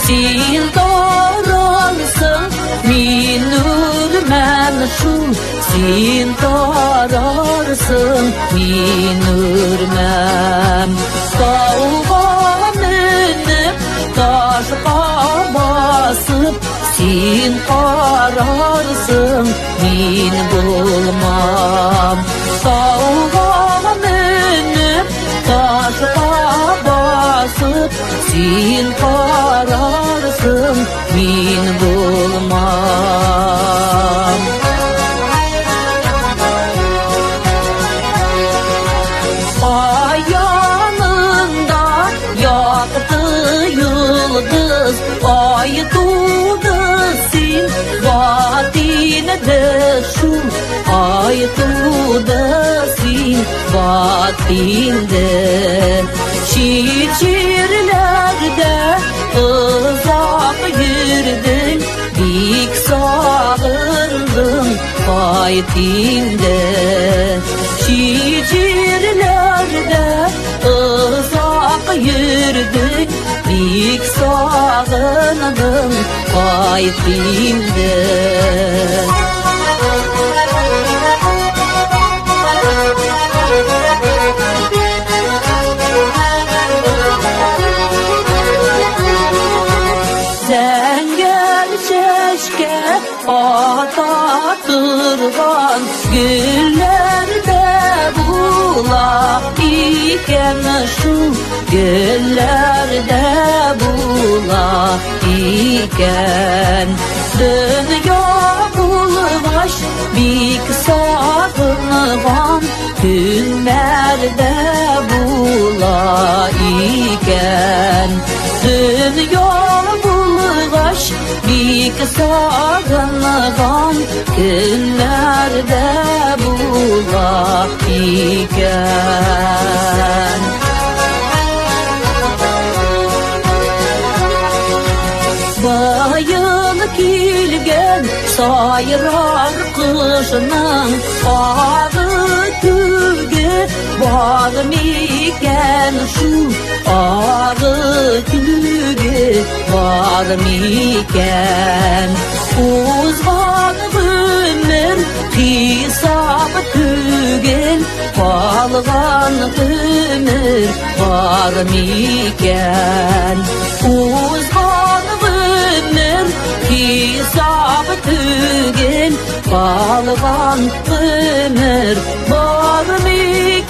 Син таралсың, мин үлмәм шул. Син тарарсың, мин үлмәм. Тауга менеп, ташка басып, син карарсың, мин булмам. Тауга менеп, ташка басып, син карарсың, мин булмам. Ай янында якты йолдыз, ай туды син, бат инде шул, ай туды син, бат инде. Чит җирләрдә озак йөрдең, бик сагындым, кайт инде. Чит җирләрдә озак йөрдең, бик сагындым, кайт инде. Зәңгәр чәчкә ата торган гөлләр дә була икән шул, гөлләр дә була икән. Дөнья булгач бик сагынган көннәр дә була икән. Дөнья булгач бик сагынган көннәр дә була икән. Быел килгән сайрар кошның агы түге бар микән шул, агы түге бар микән? Узган гомер хисап түгел, калган гомер бар микән? Узган гомер хисап түгел, калган гомер бар микән?